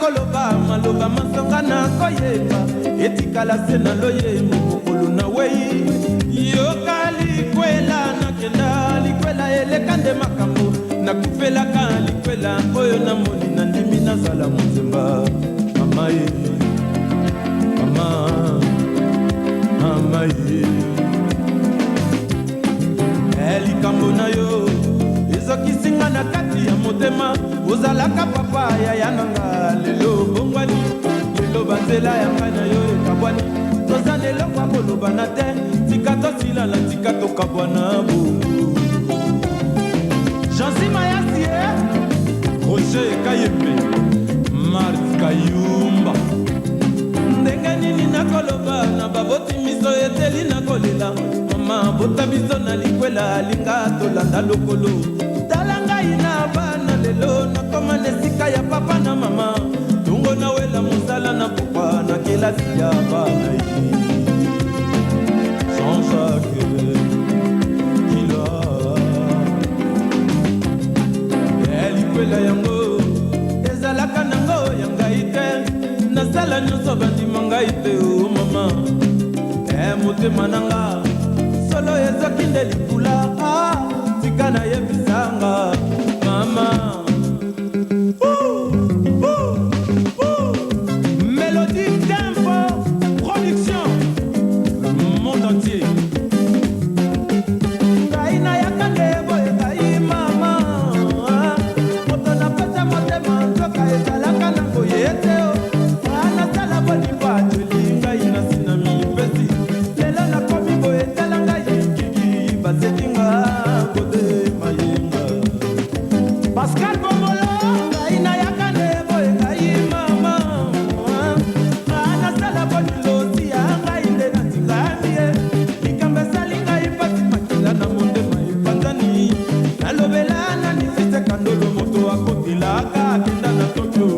Nakoloba maloba masonga nakoyemba etikala se na loyembo mokolo na wei yoka likwela nakenda likwela eleka nde makambo nakufelaka likwela oyo namoni nandimi nazala monzemba mama ye mama mama ye Eh, likambo na yo ezokisi nga na kati ya motema ozalaka papa yaya na nga lelo obongwani lelo banzela ya ngai na yo ekabwani toza na eloko ya kolobana te tika tosilana tika tokabwana bongo jansi mayasi e roger kayembe mars kayumba ndenge nini nakoloba na baboti miso eteli nakolela mama bota biso na likwela alinga tolanda lokolo tala ngai na bana lelo nakoma na esika ya papa na mama tongo nawela mosala na pokwa na kelasi ya bana ye Jean-Jacques Kila likwela yango ezalaka nango ya ngai te nasala nyonso bandima ngai te o mama e motema na nga solo ezoki nde likula ah, tika nayebisanga mama. Ouh, ouh, ouh. Mélodie Tempo Production monde entier ngai nayaka nde boye ngai mama moto napesa motema nzoka ezalaka na boye te o nasala bolingo ateli ngai nasi na mipesi lelo nakomi boye tala ngai kiki baseki nga kote mayenga Pascal Bombolo ngai nayaka nde boye ngai mama nasala bolingo ya ngai nde natikami ye likambo esali ngai mpasi makila na motema epanzani nalobela nani fise kandolo moto akotelaka akenda na Tokyo.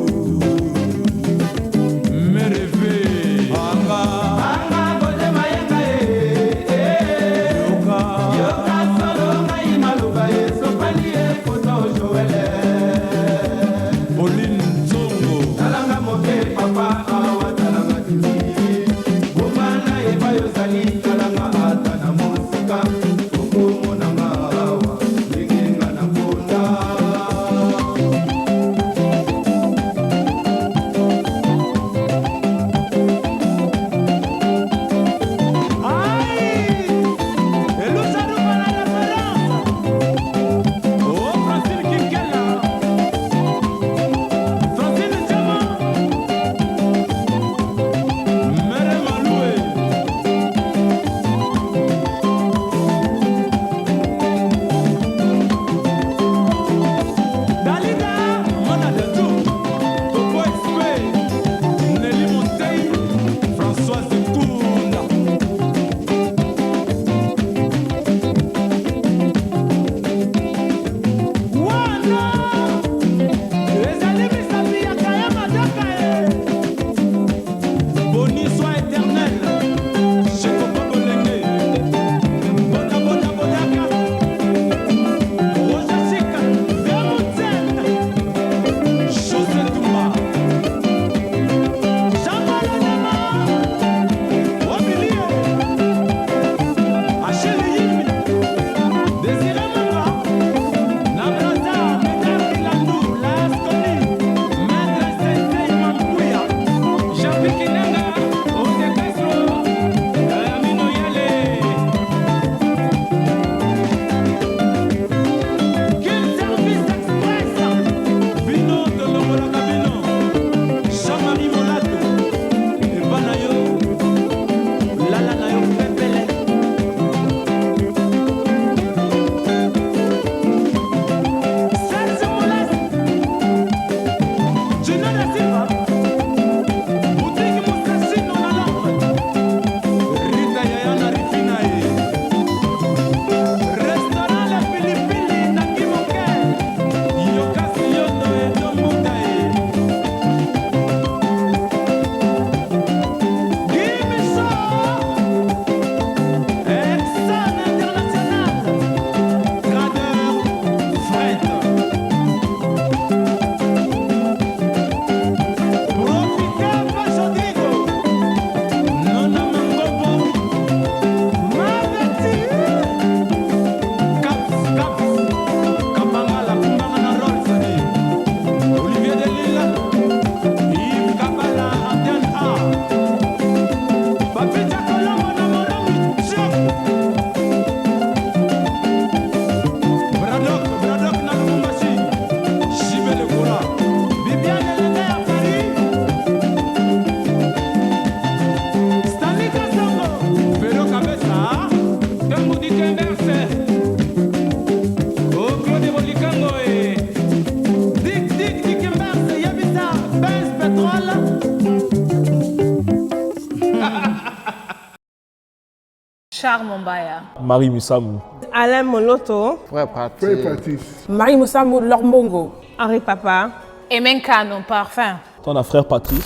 Richard Mombaya. Marie Misamu. Alain Moloto. Frère Frère Patrice. Patrice. Marie Moussamou Lormbongo. Henri Papa. Emenkano Parfum. Ton frère Patrice.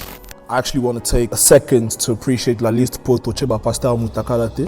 I actually want to take a second to appreciate la liste pour Tocheba Pasteur Mutakala te.